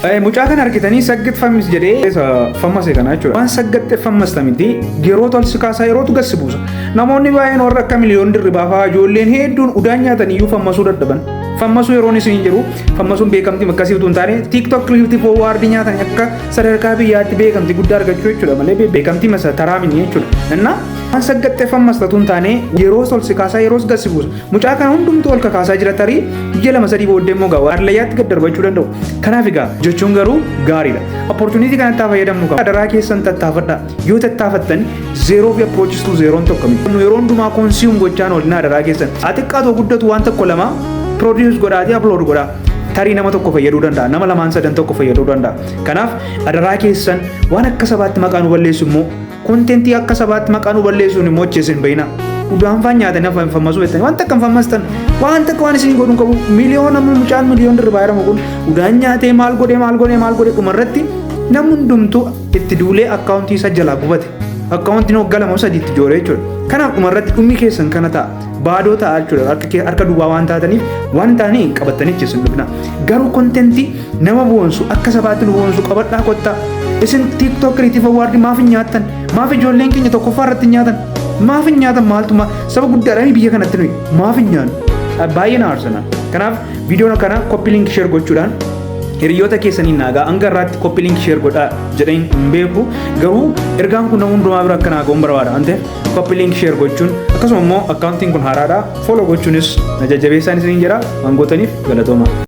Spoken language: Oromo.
Mucaa kana argitanii saggat famous jedhee isa fammase kana jechuudha. Waan saggatte fammasta miti, yeroo tolsi kaasaa, yerootu gassi buusa. Namoonni baay'een warra akka Miliyoon Dirribaa fa'aa, ijoolleen hedduun udaan nyaatan iyyuu fammasuu dadhaban. Fammasuu yeroon isin jiru, fammasuun beekamtii akkasii utuu hin taane, TikTok Creative Award nyaatan akka sadarkaa biyyaatti beekamtii guddaa argachuu jechuudha malee beekamtii masa taraa mini jechuudha. Innaa waan saggattee fammasta utuu hin taane, yeroo tolsi kaasaa, yeroos gassi buusa. Mucaa kana hundumtuu ol kakaasaa jira, tarii biyya 2-3 booddee immoo gaa arlayyaatti gad darbachuu danda'u. Kanaaf egaa jechuun garuu gaariidha. Opportunity kanatti haa fayyadamnu qaba. Adaraa keessan tattaafadha. Yoo tattaafattan zero fi approachistuu zeroon tokko miti. Nu yeroo hundumaa consume gochaan oolinaa, adaraa keessan. Haa xiqqaatu guddatu, waan tokko lama produce godhaatii upload godhaa. Tarii nama tokko fayyaduu danda'a. Nama lamaan sadan tokko fayyaduu danda'a. Kanaaf adaraa keessan, waan akka sabaatti maqaa nu balleessu immoo, contentii akka sabaatti maqaa nu balleessuun immoo achi hin bayina. Udaan faan nyaatanii afaan fammasuu jettanii waan takka hin fammastan, waan takka waan isin godhuun qabu. Miliyoona mucaan Miliyoon Dirribaa jedhamu kun udaan nyaatee maal godhee, maal godhee, maal godhee, dhumarratti namni hundumtuu itti duulee accountii isa jalaa gubate. Accountiin waggaa 2 3 itti jooree jechuudha. Kanaaf dhumarratti dhummi keessan kana ta'a. Baadoo ta'a jechuudha. Harka duwwaa waan taataniif waan taanii qabattanii achi hin dhufna. Garuu contentii nama boonsu, akka sabaatti nu boonsu qabadhaa kottaa. Isin TikTok Creative Award maaf hin nyaattan? Maaf ijoolleen keenya tokkoffaa irratti hin nyaatan? Maaf hin nyaatan? Maaltuma saba guddaadhaan biyya kanatti nuyi maaf hin nyaannu? Baay'ee na aarsana. Kanaaf viidiyoon kana copy link share gochuudhaan hiriyoota keessanii naagaa. Hanga irraatti copy link share godhaa jedheen hin beeku, garuu ergaan kun nama hundumaa bira akka naa ga'uun barbaada waan ta'eef copy link share gochuun, akkasuma immoo accountiin kun haaraadha, follow gochuunis na jajjabeessaan isiniin jedha. Waan gootaniif galatooma.